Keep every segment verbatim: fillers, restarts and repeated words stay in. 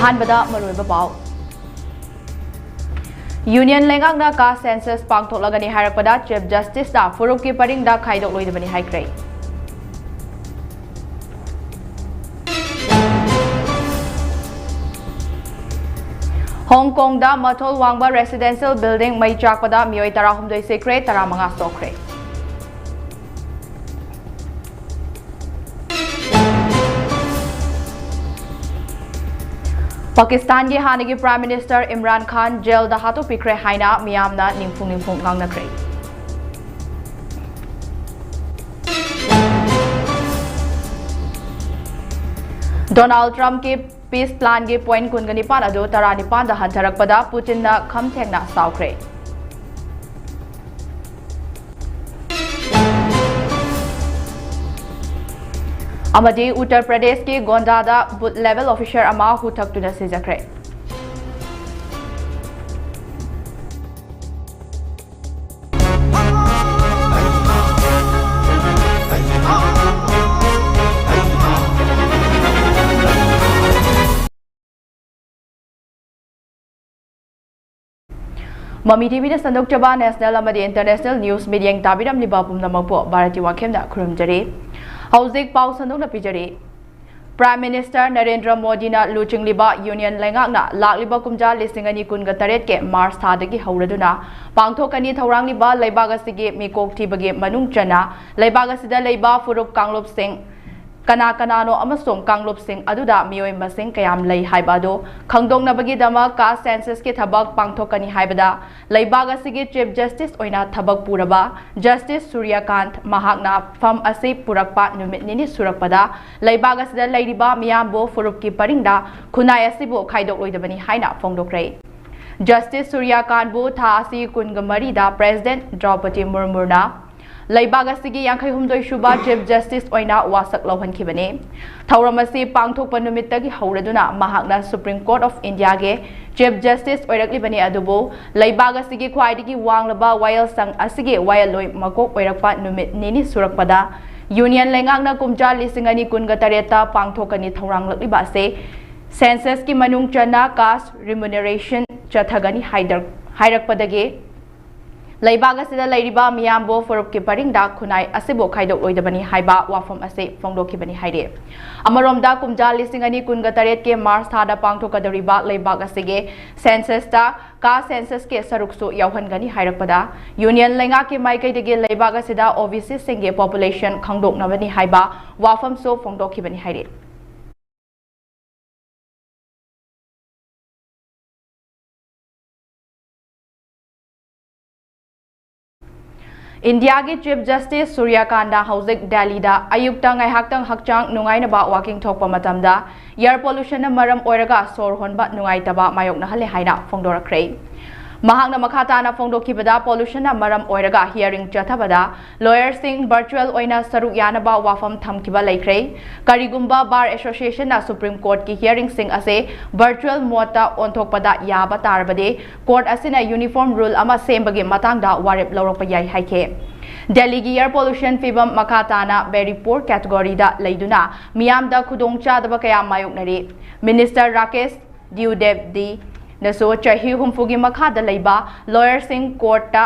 ꯑꯍꯥꯟꯕꯗ ꯃꯔꯨꯑꯣꯏꯕ ꯄꯥꯎ꯫ Union ꯂꯩꯉꯥꯛꯅ caste census ꯄꯥꯡꯊꯣꯛꯂꯒꯅꯤ ꯍꯥꯏꯔꯛꯄꯗ Chief Justiceꯅ ꯐꯨꯔꯨꯞꯀꯤ ꯄꯔꯤꯡꯗ ꯈꯥꯏꯗꯣꯛꯂꯣꯏꯗꯕꯅꯤ ꯍꯥꯏꯈ꯭ꯔꯦ꯫ ꯍꯣꯡ ꯀꯣꯡꯗ ꯃꯊꯣꯜ ꯋꯥꯡꯕ residential building ꯃꯩ ꯆꯥꯛꯄꯗ ꯃꯤꯑꯣꯏ ꯇꯔꯥꯍꯨꯝꯗꯣꯏ ꯁꯤꯈ꯭ꯔꯦ, ꯇꯔꯥꯃꯉꯥ ꯁꯣꯛꯈ꯭ꯔꯦ꯫ ꯄꯥꯀꯤꯁꯇꯥꯟꯒꯤ ꯍꯥꯟꯅꯒꯤ Prime Minister ꯏꯝꯔꯥꯟ ꯈꯥꯟ ꯖꯦꯜꯗ ꯍꯥꯠꯇꯣꯛꯄꯤꯈ꯭ꯔꯦ ꯍꯥꯏꯅ ꯃꯤꯌꯥꯝꯅ ꯅꯤꯡꯐꯨꯡ ꯅꯤꯡꯐꯨꯡ ꯉꯥꯡꯅꯈ꯭ꯔꯦ꯫ ꯗꯣꯅꯥꯜꯗ ꯇ꯭ꯔꯝꯞꯀꯤ peace planꯒꯤ point ꯀꯨꯟꯒ ꯅꯤꯄꯥꯟ ꯑꯗꯨ ꯇꯔꯥꯅꯤꯄꯥꯟꯗ ꯍꯟꯊꯔꯛꯄꯗ ꯄꯨꯇꯤꯟꯅ ꯈꯝ ꯊꯦꯡꯅ ꯁꯥꯎꯈ꯭ꯔꯦ꯫ ꯑꯃꯗꯤ ꯎꯠꯇꯔ ꯄ꯭ꯔꯗꯦꯁꯀꯤ ꯒꯣꯟꯗꯥꯗ booth level officer ꯑꯃ ꯍꯨꯊꯛꯇꯨꯅ ꯁꯤꯖꯈ꯭ꯔꯦ꯫ ꯃꯃꯤ ꯇꯤꯚꯤꯗ ꯁꯟꯗꯣꯛꯆꯕ national ꯑꯃꯗꯤ international news ꯃꯤꯠꯌꯦꯡ ꯇꯥꯕꯤꯔꯝꯂꯤꯕ ꯄꯨꯝꯅꯃꯛꯄꯨ ꯚꯥꯔꯠꯀꯤ ꯋꯥꯈꯦꯝꯅ ꯈꯨꯔꯨꯝꯖꯔꯤ꯫ ꯍꯧꯖꯤꯛ ꯄꯥꯎ ꯁꯟꯗꯣꯛꯅ ꯄꯤꯖꯔꯤ꯫ Prime Minister ꯅꯔꯦꯟꯗ꯭ꯔ ꯃꯣꯗꯤꯅ ꯂꯨꯆꯤꯡꯂꯤꯕ Union ꯂꯩꯉꯥꯛꯅ ꯂꯥꯛꯂꯤꯕ ꯀꯨꯝꯖꯥ ꯂꯤꯁꯤꯡ ꯑꯅꯤ ꯀꯨꯟꯒ ꯇꯔꯦꯠꯀꯤ March ꯊꯥꯗꯒꯤ ꯍꯧꯔꯗꯨꯅ ꯄꯥꯡꯊꯣꯛꯀꯅꯤ ꯊꯧꯔꯥꯡꯂꯤꯕ ꯂꯩꯕꯥꯛ ꯑꯁꯤꯒꯤ ꯃꯤꯀꯣꯛ ꯊꯤꯕꯒꯤ ꯃꯅꯨꯡ ꯆꯟꯅ ꯂꯩꯕꯥꯛ ꯑꯁꯤꯗ ꯂꯩꯕ ꯐꯨꯔꯨꯞ ꯀꯥꯡꯂꯨꯞꯁꯤꯡ ꯀꯅꯥ ꯀꯅꯥꯅꯣ ꯑꯃꯁꯨꯡ ꯀꯥꯡꯂꯨꯞꯁꯤꯡ ꯑꯗꯨꯗ ꯃꯤꯑꯣꯏ ꯃꯁꯤꯡ ꯀꯌꯥꯝ ꯂꯩ ꯍꯥꯏꯕ ꯑꯗꯨ ꯈꯪꯗꯣꯛꯅꯕꯒꯤꯗꯃꯛ caste censusꯀꯤ ꯊꯕꯛ ꯄꯥꯡꯊꯣꯛꯀꯅꯤ ꯍꯥꯏꯕꯗ ꯂꯩꯕꯥꯛ ꯑꯁꯤꯒꯤ Chief Justice ꯑꯣꯏꯅ ꯊꯕꯛ ꯄꯨꯔꯕ Justice ꯁꯨꯔ꯭ꯌꯀꯥꯟꯠ ꯃꯍꯥꯛꯅ ꯐꯝ ꯑꯁꯤ ꯄꯨꯔꯛꯄ ꯅꯨꯃꯤꯠ ꯅꯤꯅꯤ ꯁꯨꯔꯛꯄꯗ ꯂꯩꯕꯥꯛ ꯑꯁꯤꯗ ꯂꯩꯔꯤꯕ ꯃꯤꯌꯥꯝꯕꯨ ꯐꯨꯔꯨꯞꯀꯤ ꯄꯔꯤꯡꯗ ꯈꯨꯟꯅꯥꯏ ꯑꯁꯤꯕꯨ ꯈꯥꯏꯗꯣꯛꯂꯣꯏꯗꯕꯅꯤ ꯍꯥꯏꯅ ꯐꯣꯡꯗꯣꯛꯈ꯭ꯔꯦ꯫ Justice ꯁꯨꯔ꯭ꯌꯀꯥꯟꯠꯕꯨ ꯊꯥ ꯑꯁꯤ ꯀꯨꯟꯒ ꯃꯔꯤꯗ President ꯗ꯭ꯔꯧꯄꯗꯤ ꯃꯨꯔꯃꯨꯅ ꯂꯩꯕꯥꯛ ꯑꯁꯤꯒꯤ ꯌꯥꯡꯈꯩ ꯍꯨꯝꯗꯣꯏ ꯁꯨꯕ Chief Justice ꯑꯣꯏꯅ ꯋꯥꯁꯛ ꯂꯧꯍꯟꯈꯤꯕꯅꯤ꯫ ꯊꯧꯔꯝ ꯑꯁꯤ ꯄꯥꯡꯊꯣꯛꯄ ꯅꯨꯃꯤꯠꯇꯒꯤ ꯍꯧꯔꯗꯨꯅ ꯃꯍꯥꯛꯅ Supreme Court of Indiaꯒꯤ Chief Justice ꯑꯣꯏꯔꯛꯂꯤꯕꯅꯤ, ꯑꯗꯨꯕꯨ ꯂꯩꯕꯥꯛ ꯑꯁꯤꯒꯤ ꯈ꯭ꯋꯥꯏꯗꯒꯤ ꯋꯥꯡꯂꯕ ꯋꯥꯌꯦꯜꯁꯪ ꯑꯁꯤꯒꯤ ꯋꯥꯌꯦꯜꯂꯣꯏ ꯃꯀꯣꯛ ꯑꯣꯏꯔꯛꯄ ꯅꯨꯃꯤꯠ ꯅꯤꯅꯤ ꯁꯨꯔꯛꯄꯗ Union ꯂꯩꯉꯥꯛꯅ ꯀꯨꯝꯖꯥ ꯂꯤꯁꯤꯡ ꯑꯅꯤ ꯀꯨꯟꯒ ꯇꯔꯦꯠꯇ ꯄꯥꯡꯊꯣꯛꯀꯅꯤ ꯊꯧꯔꯥꯡꯂꯛꯂꯤꯕ ꯑꯁꯤ Censusꯀꯤ ꯃꯅꯨꯡ ꯆꯟꯅ caste remuneration ꯆꯠꯊꯒꯅꯤ ꯍꯥꯏꯗꯔ-, ꯍꯥꯏꯔꯛꯄꯗꯒꯤ ꯂꯩꯕꯥꯛ ꯑꯁꯤꯗ ꯂꯩꯔꯤꯕ ꯃꯤꯌꯥꯝꯕꯨ ꯐꯨꯔꯨꯞꯀꯤ ꯄꯔꯤꯡꯗ ꯈꯨꯟꯅꯥꯏ ꯑꯁꯤꯕꯨ ꯈꯥꯏꯗꯣꯛꯂꯣꯏꯗꯕꯅꯤ ꯍꯥꯏꯕ ꯋꯥꯐꯝ ꯑꯁꯤ ꯐꯣꯡꯗꯣꯛꯈꯤꯕꯅꯤ ꯍꯥꯏꯔꯤ꯫ ꯑꯃꯔꯣꯝꯗ, ꯀꯨꯝꯖꯥ ꯂꯤꯁꯤꯡ ꯑꯅꯤ ꯀꯨꯟꯒ ꯇꯔꯦꯠꯀꯤ March ꯊꯥꯗ ꯄꯥꯡꯊꯣꯛꯀꯗꯧꯔꯤꯕ ꯂꯩꯕꯥꯛ ꯑꯁꯤꯒꯤ censusꯇ caste censusꯀꯤ ꯁꯔꯨꯛꯁꯨ ꯌꯥꯎꯍꯟꯒꯅꯤ ꯍꯥꯏꯔꯛꯄꯗ, Union ꯂꯩꯉꯥꯛꯀꯤ ꯃꯥꯏꯀꯩꯗꯒꯤ ꯂꯩꯕꯥꯛ ꯑꯁꯤꯗ OBCꯁꯤꯡꯒꯤ population ꯈꯪꯗꯣꯛꯅꯕꯅꯤ ꯍꯥꯏꯕ ꯋꯥꯐꯝꯁꯨ ꯐꯣꯡꯗꯣꯛꯈꯤꯕꯅꯤ ꯍꯥꯏꯔꯤ꯫ ꯏꯟꯗꯤꯌꯥꯒꯤ Chief Justice ꯁꯨꯔ꯭ꯌ ꯀꯥꯟꯇ ꯍꯧꯖꯤꯛ ꯗꯦꯜꯂꯤꯗ ꯑꯌꯨꯛꯇ ꯉꯥꯏꯍꯥꯛꯇꯪ ꯍꯛꯆꯥꯡ ꯅꯨꯡꯉꯥꯏꯅꯕ walking ꯊꯣꯛꯄ ꯃꯇꯝꯗ air pollutionꯅ ꯃꯔꯝ ꯑꯣꯏꯔꯒ ꯁꯣꯔ ꯍꯣꯟꯕ ꯅꯨꯡꯉꯥꯏꯇꯕ ꯃꯥꯌꯣꯛꯅꯍꯜꯂꯦ ꯍꯥꯏꯅ ꯐꯣꯡꯗꯣꯔꯛꯈ꯭ꯔꯦ꯫ ꯃꯍꯥꯛꯅ ꯃꯈꯥ ꯇꯥꯅ ꯐꯣꯡꯗꯣꯛꯈꯤꯕꯗ, pollutionꯅ ꯃꯔꯝ ꯑꯣꯏꯔꯒ hearing ꯆꯠꯊꯕꯗ lawyerꯁꯤꯡ virtual ꯑꯣꯏꯅ ꯁꯔꯨꯛ ꯌꯥꯅꯕ ꯋꯥꯐꯝ ꯊꯝꯈꯤꯕ ꯂꯩꯈ꯭ꯔꯦ꯫ ꯀꯔꯤꯒꯨꯝꯕ Bar Associationꯅ Supreme Courtꯀꯤ hearingꯁꯤꯡ ꯑꯁꯤ virtual modeꯇ ꯑꯣꯟꯊꯣꯛꯄꯗ ꯌꯥꯕ ꯇꯥꯔꯕꯗꯤ, court ꯑꯁꯤꯅ uniform rule ꯑꯃ ꯁꯦꯝꯕꯒꯤ ꯃꯇꯥꯡꯗ ꯋꯥꯔꯦꯞ ꯂꯧꯔꯛꯄ ꯌꯥꯏ ꯍꯥꯏꯈꯤ꯫ ꯗꯦꯜꯂꯤꯒꯤ air pollution ꯐꯤꯕꯝ ꯃꯈꯥ ꯇꯥꯅ very poor categoryꯗ ꯂꯩꯗꯨꯅ ꯃꯤꯌꯥꯝꯗ ꯈꯨꯗꯣꯡꯆꯥꯗꯕ ꯀꯌꯥ ꯃꯥꯌꯣꯛꯅꯔꯤ꯫ Minister ꯔꯥꯀꯦꯁ ꯗ꯭ꯌꯨꯗꯦꯕꯗꯤꯅꯁꯨ ꯆꯍꯤ ꯍꯨꯝꯐꯨꯒꯤ ꯃꯈꯥꯗ ꯂꯩꯕ lawyerꯁꯤꯡ courtꯇ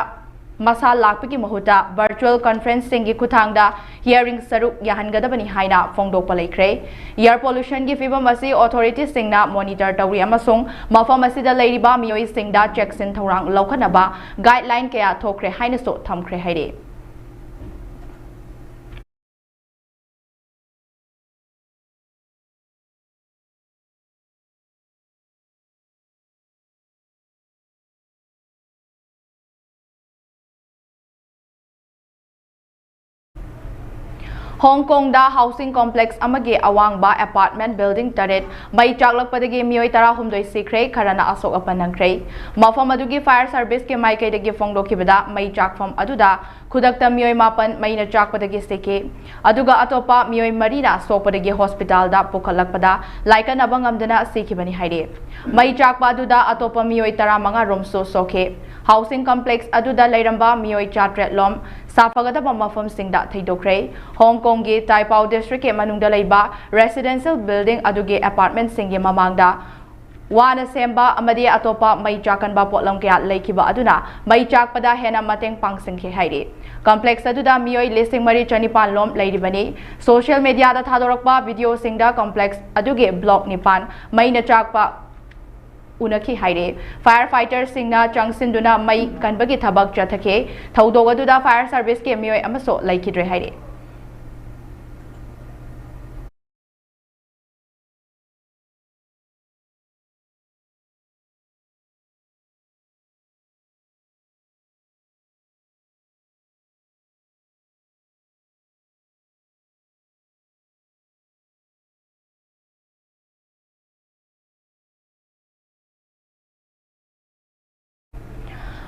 ꯃꯁꯥ ꯂꯥꯛꯄꯒꯤ ꯃꯍꯨꯠꯇ virtual conferenceꯁꯤꯡꯒꯤ ꯈꯨꯠꯊꯥꯡꯗ hearing ꯁꯔꯨꯛ ꯌꯥꯍꯟꯒꯗꯕꯅꯤ ꯍꯥꯏꯅ ꯐꯣꯡꯗꯣꯛꯄ ꯂꯩꯈ꯭ꯔꯦ꯫ Air pollutionꯒꯤ ꯐꯤꯕꯝ ꯑꯁꯤ authoritiesꯁꯤꯡꯅ monitor ꯇꯧꯔꯤ ꯑꯃꯁꯨꯡ ꯃꯐꯝ ꯑꯁꯤꯗ ꯂꯩꯔꯤꯕ ꯃꯤꯑꯣꯏꯁꯤꯡꯗ ꯆꯦꯛꯁꯤꯟ ꯊꯧꯔꯥꯡ ꯂꯧꯈꯠꯅꯕ guideline ꯀꯌꯥ ꯊꯣꯛꯈ꯭ꯔꯦ ꯍꯥꯏꯅꯁꯨ ꯊꯝꯈ꯭ꯔꯦ ꯍꯥꯏꯔꯤ꯫ ꯍꯣꯡ ꯀꯣꯡꯗ housing complex ꯑꯃꯒꯤ ꯑꯋꯥꯡꯕ apartment building ꯇꯔꯦꯠ ꯃꯩ ꯆꯥꯛꯂꯛꯄꯗꯒꯤ ꯃꯤꯑꯣꯏ ꯇꯔꯥꯍꯨꯝꯗꯣꯏ ꯁꯤꯈ꯭ꯔꯦ, ꯈꯔꯅ ꯑꯁꯣꯛ ꯑꯄꯟ ꯅꯪꯈ꯭ꯔꯦ꯫ ꯃꯐꯝ ꯑꯗꯨꯒꯤ fire serviceꯀꯤ ꯃꯥꯏꯀꯩꯗꯒꯤ ꯐꯣꯡꯗꯣꯛꯈꯤꯕꯗ, ꯃꯩ ꯆꯥꯛꯐꯝ ꯑꯗꯨꯗ ꯈꯨꯗꯛꯇ ꯃꯤꯑꯣꯏ ꯃꯥꯄꯟ ꯃꯩꯅ ꯆꯥꯛꯄꯗꯒꯤ ꯁꯤꯈꯤ, ꯑꯗꯨꯒ ꯑꯇꯣꯞꯄ ꯃꯤꯑꯣꯏ ꯃꯔꯤꯅ ꯁꯣꯛꯄꯗꯒꯤ hospitalꯗ ꯄꯨꯈꯠꯂꯛꯄꯗ ꯂꯥꯏꯀꯠꯅꯕ ꯉꯝꯗꯅ ꯁꯤꯈꯤꯕꯅꯤ ꯍꯥꯏꯔꯤ꯫ ꯃꯩ ꯆꯥꯛꯄ ꯑꯗꯨꯗ ꯑꯇꯣꯞꯄ ꯃꯤꯑꯣꯏ ꯇꯔꯥꯃꯉꯥ ꯔꯣꯝꯁꯨ ꯁꯣꯛꯈꯤ꯫ Housing complex ꯑꯗꯨꯗ ꯂꯩꯔꯝꯕ ꯃꯤꯑꯣꯏ ꯆꯥꯇ꯭ꯔꯦꯠ ꯂꯣꯝ ꯁꯥꯐꯒꯗꯕ ꯃꯐꯝꯁꯤꯡꯗ ꯊꯩꯗꯣꯛꯈ꯭ꯔꯦ꯫ ꯍꯣꯡ ꯀꯣꯡꯒꯤ ꯇꯥꯏꯄꯥꯎ ꯗꯤꯁꯇ꯭ꯔꯤꯛꯀꯤ ꯃꯅꯨꯡꯗ ꯂꯩꯕ ꯔꯦꯁꯤꯗꯦꯟꯁꯤꯌꯦꯜ ꯕꯤꯜꯗꯤꯡ ꯑꯗꯨꯒꯤ ꯑꯦꯄꯥꯔꯠꯃꯦꯟꯁꯤꯡꯒꯤ ꯃꯃꯥꯡꯗ ꯋꯥꯅ ꯁꯦꯝꯕ ꯑꯃꯗꯤ ꯑꯇꯣꯞꯄ ꯃꯩ ꯆꯥꯛꯀꯟꯕ ꯄꯣꯠꯂꯝ ꯀꯌꯥ ꯂꯩꯈꯤꯕ ꯑꯗꯨꯅ ꯃꯩ ꯆꯥꯛꯄꯗ ꯍꯦꯟꯅ ꯃꯇꯦꯡ ꯄꯥꯡꯁꯤꯟꯈꯤ ꯍꯥꯏꯔꯤ꯫ ꯀꯝꯄ꯭ꯂꯦꯛꯁ ꯑꯗꯨꯗ ꯃꯤꯑꯣꯏ ꯂꯤꯁꯤꯡ ꯃꯔꯤ ꯆꯅꯤꯄꯥꯟ ꯂꯣꯝ ꯂꯩꯔꯤꯕꯅꯤ꯫ ꯁꯣꯁꯤꯌꯦꯜ ꯃꯤꯗꯤꯌꯥꯗ ꯊꯥꯗꯣꯔꯛꯄ ꯚꯤꯗꯤꯑꯣꯁꯤꯡꯗ ꯀꯝꯄ꯭ꯂꯦꯛꯁ ꯑꯗꯨꯒꯤ ꯕ꯭ꯂꯣꯛ ꯅꯤꯄꯥꯟ ꯃꯩꯅ ꯆꯥꯛꯄ ꯎꯅꯈꯤ ꯍꯥꯏꯔꯤ꯫ ꯐꯥꯌꯔ ꯐꯥꯏꯇꯔꯁꯤꯡꯅ ꯆꯪꯁꯤꯟꯗꯨꯅ ꯃꯩ ꯀꯟꯕꯒꯤ ꯊꯕꯛ ꯆꯠꯊꯈꯤ꯫ ꯊꯧꯗꯣꯛ ꯑꯗꯨꯗ ꯐꯥꯌꯔ ꯁꯥꯔꯚꯤꯁꯀꯤ ꯃꯤꯑꯣꯏ ꯑꯃꯁꯨ ꯂꯩꯈꯤꯗ꯭ꯔꯦ ꯍꯥꯏꯔꯤ꯫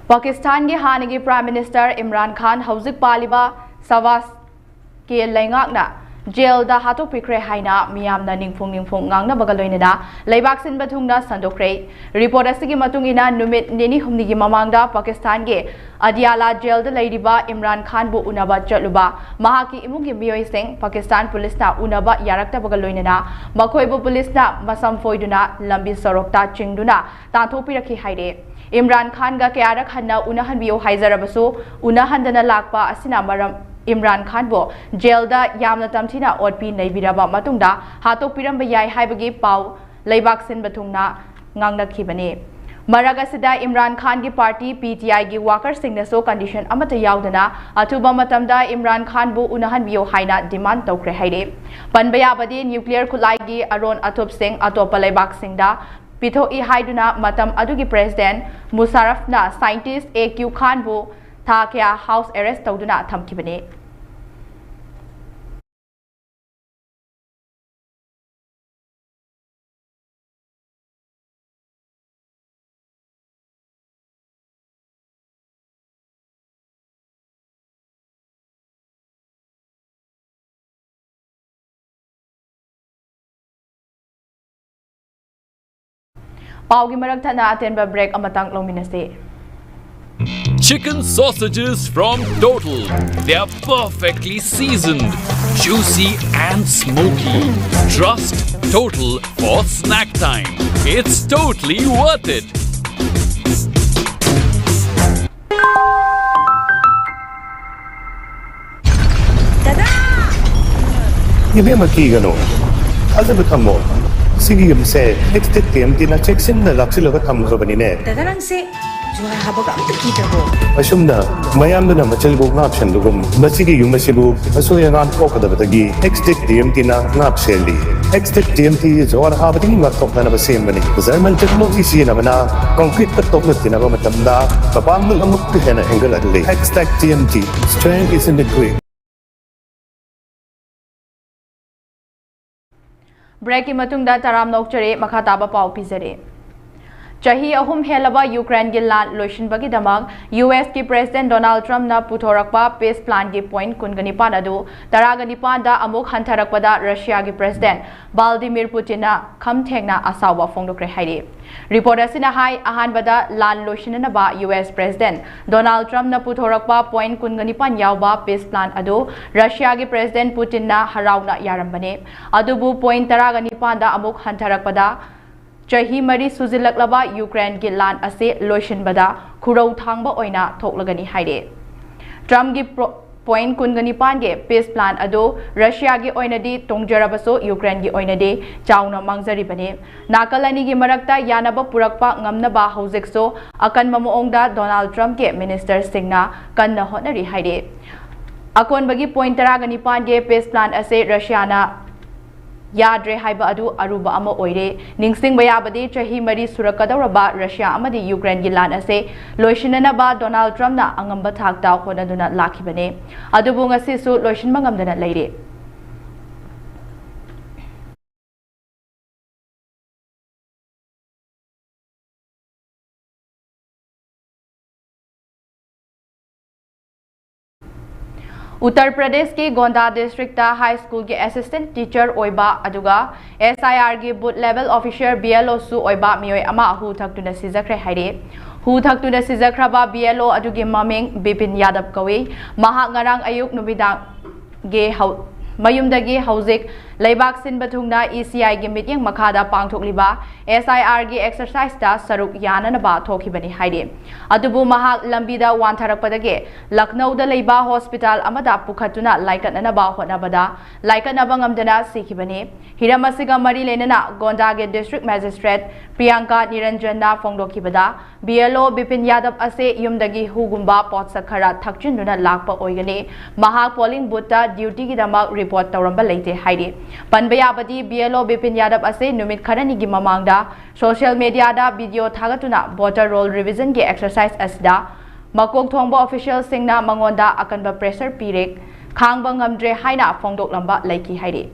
ꯄꯥꯀꯤꯁꯇꯥꯟꯒꯤ ꯍꯥꯟꯅꯒꯤ ꯄ꯭ꯔꯥꯏꯝ ꯃꯤꯅꯤꯁꯇꯔ ꯏꯝꯔꯥꯟ ꯈꯥꯟ ꯍꯧꯖꯤꯛ ꯄꯥꯜꯂꯤꯕ ꯁꯍꯕꯥꯖ ꯀꯦ ꯂꯩꯉꯥꯛꯅ ꯖꯦꯜꯗ ꯍꯥꯠꯇꯣꯛꯄꯤꯈ꯭ꯔꯦ ꯍꯥꯏꯅ ꯃꯤꯌꯥꯝꯅ ꯅꯤꯡꯐꯨꯡ ꯅꯤꯡꯐꯨꯡ ꯉꯥꯡꯅꯕꯒ ꯂꯣꯏꯅꯅ ꯂꯩꯕꯥꯛ ꯁꯤꯟꯕ ꯊꯨꯡꯅ ꯁꯟꯗꯣꯛꯈ꯭ꯔꯦ꯫ ꯔꯤꯄꯣꯔꯠ ꯑꯁꯤꯒꯤ ꯃꯇꯨꯡ ꯏꯟꯅ, ꯅꯨꯃꯤꯠ ꯅꯤꯅꯤ ꯍꯨꯝꯅꯤꯒꯤ ꯃꯃꯥꯡꯗ ꯄꯥꯀꯤꯁꯇꯥꯟꯒꯤ ꯑꯗꯤꯌꯥꯂꯥ ꯖꯦꯜꯗ ꯂꯩꯔꯤꯕ ꯏꯝꯔꯥꯟ ꯈꯥꯟꯕꯨ ꯎꯅꯕ ꯆꯠꯂꯨꯕ ꯃꯍꯥꯛꯀꯤ ꯏꯃꯨꯡꯒꯤ ꯃꯤꯑꯣꯏꯁꯤꯡ ꯄꯥꯀꯤꯁꯇꯥꯟ ꯄꯨꯂꯤꯁꯅ ꯎꯅꯕ ꯌꯥꯔꯛꯇꯕꯒ ꯂꯣꯏꯅꯅ ꯃꯈꯣꯏꯕꯨ ꯄꯨꯂꯤꯁꯅ ꯃꯁꯝ ꯐꯣꯏꯗꯨꯅ ꯂꯝꯕꯤ ꯁꯣꯔꯣꯛꯇ ꯆꯤꯡꯗꯨꯅ ꯇꯥꯟꯊꯣꯛꯄꯤꯔꯛꯈꯤ ꯍꯥꯏꯔꯦ꯫ ꯏꯝꯔꯥꯟ ꯈꯥꯟꯒ ꯀꯌꯥꯔꯛ ꯍꯟꯅ ꯎꯅꯍꯟꯕꯤꯌꯨ ꯍꯥꯏꯖꯔꯕꯁꯨ ꯎꯅꯍꯟꯗꯅ ꯂꯥꯛꯄ ꯑꯁꯤꯅ ꯃꯔꯝ ꯏꯝꯔꯥꯟ ꯈꯥꯟꯕꯨ ꯖꯦꯜꯗ ꯌꯥꯝꯅ ꯇꯝꯊꯤꯅ ꯑꯣꯠꯄꯤ ꯅꯩꯕꯤꯔꯕ ꯃꯇꯨꯡꯗ ꯍꯥꯠꯇꯣꯛꯄꯤꯔꯝꯕ ꯌꯥꯏ ꯍꯥꯏꯕꯒꯤ ꯄꯥꯎ ꯂꯩꯕꯥꯛ ꯁꯤꯟꯕ ꯊꯨꯡꯅ ꯉꯥꯡꯅꯈꯤꯕꯅꯤ꯫ ꯃꯔꯛ ꯑꯁꯤꯗ ꯏꯝꯔꯥꯟ ꯈꯥꯟꯒꯤ ꯄꯥꯔꯇꯤ ꯄꯤ ꯇꯤ ꯑꯥꯏꯒꯤ ꯋꯥꯀꯔꯁꯤꯡꯅꯁꯨ ꯀꯟꯗꯤꯁꯟ ꯑꯃꯠꯇ ꯌꯥꯎꯗꯅ ꯑꯊꯨꯕ ꯃꯇꯝꯗ ꯏꯝꯔꯥꯟ ꯈꯥꯟꯕꯨ ꯎꯅꯍꯟꯕꯤꯌꯨ ꯍꯥꯏꯅ ꯗꯤꯃꯥꯟ ꯇꯧꯈ꯭ꯔꯦ ꯍꯥꯏꯔꯤ꯫ ꯄꯟꯕ ꯌꯥꯕꯗꯤ, ꯅ꯭ꯌꯨꯀ꯭ꯂꯤꯌꯔ ꯈꯨꯠꯂꯥꯏꯒꯤ ꯑꯔꯣꯟ ꯑꯊꯨꯞꯁꯤꯡ ꯑꯇꯣꯞꯄ ꯂꯩꯕꯥꯛꯁꯤꯡꯗ ꯄꯤꯊꯣꯛꯏ ꯍꯥꯏꯗꯨꯅ ꯃꯇꯝ ꯑꯗꯨꯒꯤ ꯄ꯭ꯔꯦꯁꯤꯗꯦꯟꯠ ꯃꯨꯁꯥꯔꯐꯅ ꯁꯥꯏꯟꯇꯤꯁ꯭ꯠ ꯑꯦ ꯀ꯭ꯌꯨ ꯈꯥꯟꯕꯨ ꯊꯥ ꯀꯌꯥ ꯍꯥꯎꯁ ꯑꯦꯔꯦꯁ꯭ꯠ ꯇꯧꯗꯨꯅ ꯊꯝꯈꯤꯕꯅꯤ꯫ ꯄꯥꯎꯒꯤ ꯃꯔꯛ ꯊꯠꯅ ꯑꯇꯦꯟꯕ ꯕ꯭ꯔꯦꯛ ꯑꯃꯇꯪ ꯂꯧꯃꯤꯟꯅꯁꯤ꯫ Chicken sausages from Total. They are perfectly seasoned, juicy and smoky. Trust Total for snack time. It's totally worth it. ꯏꯕꯦꯝꯃ, ꯀꯤꯒꯅꯨ, ꯊꯥꯖꯕ ꯊꯝꯃꯣ꯫ ꯁꯤꯒꯤ ꯌꯨꯝꯁꯦ ꯑꯦꯛꯁꯇꯦꯛ ꯇꯤ ꯑꯦꯝ ꯇꯤꯅ ꯆꯦꯛꯁꯤꯟꯅ ꯂꯥꯛꯁꯤꯜꯂꯒ ꯊꯝꯈ꯭ꯔꯕꯅꯤꯅꯦ꯫ ꯗꯥꯗꯥ, ꯅꯪꯁꯦ ꯖꯨꯍꯥꯔ ꯍꯥꯕꯒ ꯑꯝꯇ ꯀꯤꯗ꯭ꯔꯕꯣ? ꯑꯁꯨꯝꯅ ꯃꯌꯥꯝꯗꯨꯅ ꯃꯆꯤꯜꯕꯨ ꯉꯥꯛ ꯁꯦꯟꯕꯒꯨꯝ, ꯃꯁꯤꯒꯤ ꯌꯨꯝ ꯑꯁꯤꯕꯨ ꯑꯁꯣꯏ ꯑꯉꯥꯝ ꯊꯣꯛꯀꯗꯕꯗꯒꯤ ꯑꯦꯛꯁꯇꯦꯛ ꯇꯤ ꯑꯦꯝ ꯇꯤꯅ ꯉꯥꯛ ꯁꯦꯜꯂꯤ꯫ ꯑꯦꯛꯁꯇꯦꯛ ꯇꯤ ꯑꯦꯝ ꯇꯤ ꯖꯨꯍꯥꯔ ꯍꯥꯕꯗꯒꯤ ꯉꯥꯛꯊꯣꯛꯅꯅꯕ ꯁꯦꯝꯕꯅꯤ꯫ ꯖꯔꯃꯟ ꯇꯦꯛꯅꯣꯂꯣꯖꯤ ꯁꯤꯖꯤꯟꯅꯕꯅ ꯀꯪꯀ꯭ꯔꯤꯠꯇ ꯇꯣꯛꯅ ꯇꯤꯟꯅꯕ ꯃꯇꯝꯗ ꯃꯄꯥꯡꯒꯜ ꯑꯃꯨꯛꯀ ꯍꯦꯟꯅ ꯍꯦꯟꯒꯠꯍꯜꯂꯤ꯫ Xtech T M T, strength is in the grit. ꯕ꯭ꯔꯦꯛꯀꯤ ꯃꯇꯨꯡꯗ ꯇꯔꯥꯝꯅ ꯑꯣꯛꯆꯔꯤ꯫ ꯃꯈꯥ ꯇꯥꯕ ꯄꯥꯎ ꯄꯤꯖꯔꯤ꯫ ꯆꯍꯤ ꯑꯍꯨꯝ ꯍꯦꯜꯂꯕ ꯌꯨꯀ꯭ꯔꯦꯟꯒꯤ ꯂꯥꯟ ꯂꯣꯏꯁꯤꯟꯕꯒꯤꯗꯃꯛ ꯌꯨ ꯑꯦꯁꯀꯤ ꯄ꯭ꯔꯦꯁꯤꯗꯦꯟ ꯗꯣꯅꯥꯜꯗ ꯇ꯭ꯔꯝꯞꯅ ꯄꯨꯊꯣꯔꯛꯄ ꯄꯤꯁ ꯄ꯭ꯂꯥꯟꯒꯤ ꯄꯣꯏꯟꯠ ꯀꯨꯟꯒ ꯅꯤꯄꯥꯟ ꯑꯗꯨ ꯇꯔꯥꯒ ꯅꯤꯄꯥꯟꯗ ꯑꯃꯨꯛ ꯍꯟꯊꯔꯛꯄꯗ ꯔꯁꯤꯌꯥꯒꯤ ꯄ꯭ꯔꯦꯁꯤꯗꯦꯟꯠ ꯚ꯭ꯂꯥꯗꯤꯃꯤꯔ ꯄꯨꯇꯤꯟꯅ ꯈꯝ ꯊꯦꯡꯅ ꯑꯁꯥꯎꯕ ꯐꯣꯡꯗꯣꯛꯈ꯭ꯔꯦ ꯍꯥꯏꯔꯤ꯫ ꯔꯤꯄꯣꯔꯠ ꯑꯁꯤꯅ ꯍꯥꯏ, ꯑꯍꯥꯟꯕꯗ ꯂꯥꯟ ꯂꯣꯏꯁꯤꯟꯅꯅꯕ ꯌꯨ ꯑꯦꯁ ꯄ꯭ꯔꯦꯁꯤꯗꯦꯟꯠ ꯗꯣꯅꯥꯜꯗ ꯇ꯭ꯔꯝꯞꯅ ꯄꯨꯊꯣꯔꯛꯄ ꯄꯣꯏꯟꯠ ꯀꯨꯟꯒ ꯅꯤꯄꯥꯟ ꯌꯥꯎꯕ ꯄꯤꯁ ꯄ꯭ꯂꯥꯟ ꯑꯗꯨ ꯔꯁꯤꯌꯥꯒꯤ ꯄ꯭ꯔꯦꯁꯤꯗꯦꯟꯠ ꯄꯨꯇꯤꯟꯅ ꯍꯔꯥꯎꯅ ꯌꯥꯔꯝꯕꯅꯤ꯫ ꯑꯗꯨꯕꯨ ꯄꯣꯏꯟꯠ ꯇꯔꯥꯒ ꯅꯤꯄꯥꯟꯗ ꯑꯃꯨꯛ ꯍꯟꯊꯔꯛꯄꯗ ꯆꯍꯤ ꯃꯔꯤ ꯁꯨꯖꯤꯜꯂꯛꯂꯕ ꯌꯨꯀ꯭ꯔꯦꯟꯒꯤ ꯂꯥꯟ ꯑꯁꯤ ꯂꯣꯏꯁꯤꯟꯕꯗ ꯈꯨꯔꯧ ꯊꯥꯡꯕ ꯑꯣꯏꯅ ꯊꯣꯛꯂꯒꯅꯤ ꯍꯥꯏꯔꯤ꯫ ꯇ꯭ꯔꯝꯞꯀꯤ ꯄ꯭ꯔꯣ-, ꯄꯣꯏꯟꯠ ꯀꯨꯟꯒ ꯅꯤꯄꯥꯟꯒꯤ ꯄꯤꯁ ꯄ꯭ꯂꯥꯟ ꯑꯗꯨ ꯔꯁꯤꯌꯥꯒꯤ ꯑꯣꯏꯅꯗꯤ ꯇꯣꯡꯖꯔꯕꯁꯨ ꯌꯨꯀ꯭ꯔꯦꯟꯒꯤ ꯑꯣꯏꯅꯗꯤ ꯆꯥꯎꯅ ꯃꯥꯡꯖꯔꯤꯕꯅꯤ꯫ ꯅꯥꯀꯜ ꯑꯅꯤꯒꯤ ꯃꯔꯛꯇ ꯌꯥꯅꯕ ꯄꯨꯔꯛꯄ ꯉꯝꯅꯕ ꯍꯧꯖꯤꯛꯁꯨ ꯑꯀꯟꯕ ꯃꯑꯣꯡꯗ ꯗꯣꯅꯥꯜꯗ ꯇ꯭ꯔꯝꯞꯀꯤ ꯃꯤꯅꯤꯁꯇꯔꯁꯤꯡꯅ ꯀꯟꯅ ꯍꯣꯠꯅꯔꯤ ꯍꯥꯏꯔꯤ꯫ ꯑꯀꯣꯟꯕꯒꯤ ꯄꯣꯏꯟꯠ ꯇꯔꯥꯒ ꯅꯤꯄꯥꯟꯒꯤ ꯄꯤꯁ ꯄ꯭ꯂꯥꯟ ꯑꯁꯤ ꯔꯁꯤꯌꯥꯅ ꯌꯥꯗ꯭ꯔꯦ ꯍꯥꯏꯕ ꯑꯗꯨ ꯑꯔꯨꯕ ꯑꯃ ꯑꯣꯏꯔꯦ꯫ ꯅꯤꯡꯁꯤꯡꯕ ꯌꯥꯕꯗꯤ, ꯆꯍꯤ ꯃꯔꯤ ꯁꯨꯔꯛꯀꯗꯧꯔꯕ ꯔꯁꯤꯌꯥ ꯑꯃꯗꯤ ꯌꯨꯀ꯭ꯔꯦꯟꯒꯤ ꯂꯥꯟ ꯑꯁꯤ ꯂꯣꯏꯁꯤꯟꯅꯅꯕ ꯗꯣꯅꯥꯜꯗ ꯇ꯭ꯔꯝꯞꯅ ꯑꯉꯝꯕ ꯊꯥꯛꯇ ꯍꯣꯠꯅꯗꯨꯅ ꯂꯥꯛꯈꯤꯕꯅꯤ꯫ ꯑꯗꯨꯕꯨ ꯉꯁꯤꯁꯨ ꯂꯣꯏꯁꯤꯟꯕ ꯉꯝꯗꯅ ꯂꯩꯔꯤ꯫ ꯎꯠꯇꯔ ꯄ꯭ꯔꯗꯦꯁꯀꯤ ꯒꯣꯟꯗꯥ ꯗꯤꯁꯇ꯭ꯔꯤꯛꯇ ꯍꯥꯏ ꯁ꯭ꯀꯨꯜꯒꯤ ꯑꯦꯁꯤꯁꯇꯦꯟꯠ ꯇꯤꯆꯔ ꯑꯣꯏꯕ ꯑꯗꯨꯒ ꯑꯦꯁ ꯑꯥꯏ ꯑꯥꯔꯒꯤ booth level officer, B L ꯑꯣꯁꯨ ꯑꯣꯏꯕ ꯃꯤꯑꯣꯏ ꯑꯃ ꯍꯨ ꯊꯛꯇꯨꯅ ꯁꯤꯖꯈ꯭ꯔꯦ ꯍꯥꯏꯔꯤ꯫ ꯍꯨ ꯊꯛꯇꯨꯅ ꯁꯤꯖꯈ꯭ꯔꯕ ꯕꯤ ꯑꯦꯜ ꯑꯣ ꯑꯗꯨꯒꯤ ꯃꯃꯤꯡ ꯕꯤꯄꯤꯟ ꯌꯥꯗꯕ ꯀꯧꯏ꯫ ꯃꯍꯥꯛ ꯉꯔꯥꯡ ꯑꯌꯨꯛ ꯅꯨꯃꯤꯗꯥꯡꯒꯤ ꯍꯧ-, ꯃꯌꯨꯝꯗꯒꯤ ꯍꯧꯖꯤꯛ ꯂꯩꯕꯥꯛ ꯁꯤꯟꯕ ꯊꯨꯡꯅ ꯏ ꯁꯤ ꯑꯥꯏꯒꯤ ꯃꯤꯠꯌꯦꯡ ꯃꯈꯥꯗ ꯄꯥꯡꯊꯣꯛꯂꯤꯕ ꯑꯦꯁ ꯑꯥꯏ ꯑꯥꯔꯒꯤ ꯑꯦꯛꯁꯔꯁꯥꯏꯖꯇ ꯁꯔꯨꯛ ꯌꯥꯅꯅꯕ ꯊꯣꯛꯈꯤꯕꯅꯤ ꯍꯥꯏꯔꯤ꯫ ꯑꯗꯨꯕꯨ ꯃꯍꯥꯛ ꯂꯝꯕꯤꯗ ꯋꯥꯟꯊꯔꯛꯄꯗꯒꯤ ꯂꯈꯅꯧꯗ ꯂꯩꯕ ꯍꯣꯁꯄꯤꯇꯥꯜ ꯑꯃꯗ ꯄꯨꯈꯠꯇꯨꯅ ꯂꯥꯏꯀꯠꯅꯅꯕ ꯍꯣꯠꯅꯕꯗ ꯂꯥꯏꯀꯠꯅꯕ ꯉꯝꯗꯅ ꯁꯤꯈꯤꯕꯅꯤ꯫ ꯍꯤꯔꯝ ꯑꯁꯤꯒ ꯃꯔꯤ ꯂꯩꯅꯅ ꯒꯣꯟꯗꯥꯒꯤ ꯗꯤꯁꯇ꯭ꯔꯤꯛ ꯃꯦꯖꯤꯁꯇ꯭ꯔꯦꯠ ꯄ꯭ꯔꯤꯌꯥꯡꯀꯥ ꯅꯤꯔꯟꯖꯟꯅ ꯐꯣꯡꯗꯣꯛꯈꯤꯕꯗ, ꯕꯤ ꯑꯦꯜ ꯑꯣ ꯕꯤꯄꯤꯟ ꯌꯥꯗꯕ ꯑꯁꯤ ꯌꯨꯝꯗꯒꯤ ꯍꯨꯒꯨꯝꯕ ꯄꯣꯠꯁꯛ ꯈꯔ ꯊꯛꯆꯤꯟꯗꯨꯅ ꯂꯥꯛꯄ ꯑꯣꯏꯒꯅꯤ꯫ ꯃꯍꯥꯛ ꯄꯣꯂꯤꯡ ꯕꯨꯠꯇ ꯗ꯭ꯌꯨꯇꯤꯒꯤꯗꯃꯛ ꯔꯤꯄꯣꯔꯠ ꯇꯧꯔꯝꯕ ꯂꯩꯇꯦ ꯍꯥꯏꯔꯤ꯫ ꯄꯟꯕ ꯌꯥꯕꯗꯤ, ꯕꯤ ꯑꯦꯜ ꯑꯣ ꯕꯤꯄꯤꯟ ꯌꯥꯗꯕ ꯑꯁꯤ ꯅꯨꯃꯤꯠ ꯈꯔꯅꯤꯒꯤ ꯃꯃꯥꯡꯗ ꯁꯣꯁꯤꯌꯦꯜ ꯃꯤꯗꯤꯌꯥꯗ ꯚꯤꯗꯤꯑꯣ ꯊꯥꯒꯠꯇꯨꯅ ꯚꯣꯇꯔ ꯔꯣꯜ ꯔꯤꯚꯤꯖꯟꯒꯤ ꯑꯦꯛꯁꯔꯁꯥꯏꯖ ꯑꯁꯤꯗ ꯃꯀꯣꯛ ꯊꯣꯡꯕ ꯑꯣꯐꯤꯁꯤꯌꯦꯜꯁꯤꯡꯅ ꯃꯉꯣꯟꯗ ꯑꯀꯟꯕ ꯄ꯭ꯔꯦꯁꯔ ꯄꯤꯔꯦ, ꯈꯥꯡꯕ ꯉꯝꯗ꯭ꯔꯦ ꯍꯥꯏꯅ ꯐꯣꯡꯗꯣꯛꯂꯝꯕ ꯂꯩꯈꯤ ꯍꯥꯏꯔꯤ꯫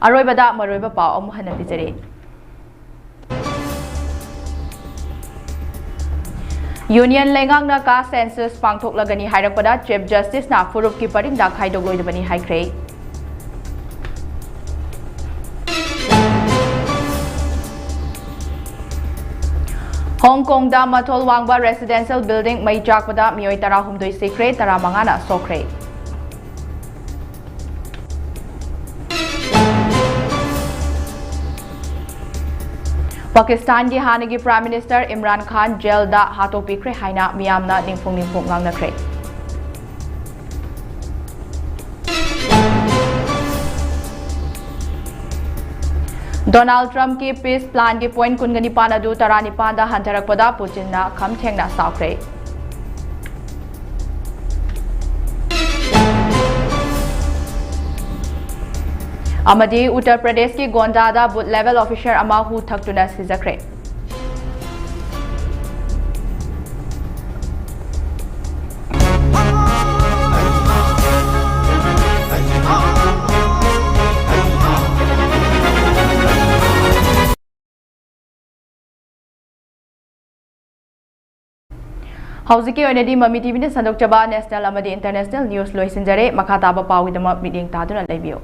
ꯑꯔꯣꯏꯕꯗ ꯃꯔꯨꯑꯣꯏꯕ ꯄꯥꯎ ꯑꯃꯨꯛ ꯍꯟꯅ ꯄꯤꯖꯔꯤ꯫ ꯌꯨꯅꯤꯌꯟ ꯂꯩꯉꯥꯛꯅ ꯀꯥꯁ ꯁꯦꯟꯁꯁ ꯄꯥꯡꯊꯣꯛꯂꯒꯅꯤ ꯍꯥꯏꯔꯛꯄꯗ ꯆꯤꯐ ꯖꯁꯇꯤꯁꯅ ꯐꯨꯔꯨꯞꯀꯤ ꯄꯔꯤꯡꯗ ꯈꯥꯏꯗꯣꯛꯂꯣꯏꯗꯕꯅꯤ ꯍꯥꯏꯈ꯭ꯔꯦ꯫ ꯍꯣꯡ ꯀꯣꯡꯗ ꯃꯊꯣꯜ ꯋꯥꯡꯕ ꯔꯦꯁꯤꯗꯦꯟꯁꯤꯌꯦꯜ ꯕꯤꯜꯗꯤꯡ ꯃꯩ ꯆꯥꯛꯄꯗ ꯃꯤꯑꯣꯏ ꯇꯔꯥꯍꯨꯝꯗꯣꯏ ꯁꯤꯈ꯭ꯔꯦ, ꯇꯔꯥꯃꯉꯥꯅ ꯁꯣꯛꯈ꯭ꯔꯦ꯫ ꯄꯥꯀꯤꯁꯇꯥꯟꯒꯤ ꯍꯥꯟꯅꯒꯤ ꯄ꯭ꯔꯥꯏꯝ ꯃꯤꯅꯤꯁꯇꯔ ꯏꯝꯔꯥꯟ ꯈꯥꯟ ꯖꯦꯜꯗ ꯍꯥꯠꯇꯣꯛꯄꯤꯈ꯭ꯔꯦ ꯍꯥꯏꯅ ꯃꯤꯌꯥꯝꯅ ꯅꯤꯡꯐꯨꯡ ꯅꯤꯡꯐꯨꯡ ꯉꯥꯡꯅꯈ꯭ꯔꯦ꯫ ꯗꯣꯅꯥꯜꯗ ꯇ꯭ꯔꯝꯞꯀꯤ ꯄꯤꯁ ꯄ꯭ꯂꯥꯟꯒꯤ ꯄꯣꯏꯟꯠ ꯀꯨꯟꯒ ꯅꯤꯄꯥꯟ ꯑꯗꯨ ꯇꯔꯥꯅꯤꯄꯥꯟꯗ ꯍꯟꯊꯔꯛꯄꯗ ꯄꯨꯇꯤꯟꯅ ꯈꯝ ꯊꯦꯡꯅ ꯁꯥꯎꯈ꯭ꯔꯦ꯫ ꯑꯃꯗꯤ ꯎꯠꯇꯔ ꯄ꯭ꯔꯗꯦꯁꯀꯤ ꯒꯣꯟꯗꯥꯗ ꯕꯨꯊ ꯂꯦꯚꯦꯜ ꯑꯣꯐꯤꯁꯔ ꯑꯃ ꯍꯨ ꯊꯛꯇꯨꯅ ꯁꯤꯖꯈ꯭ꯔꯦ꯫ ꯍꯧꯖꯤꯛꯀꯤ ꯑꯣꯏꯅꯗꯤ ꯃꯃꯤ ꯇꯤꯚꯤꯅ ꯁꯟꯗꯣꯛꯆꯕ national ꯑꯃꯗꯤ international news ꯂꯣꯏꯁꯤꯟꯖꯔꯦ꯫ ꯃꯈꯥ ꯇꯥꯕ ꯄꯥꯎꯒꯤꯗꯃꯛ ꯃꯤꯠꯌꯦꯡ ꯇꯥꯗꯨꯅ ꯂꯩꯕꯤꯌꯨ꯫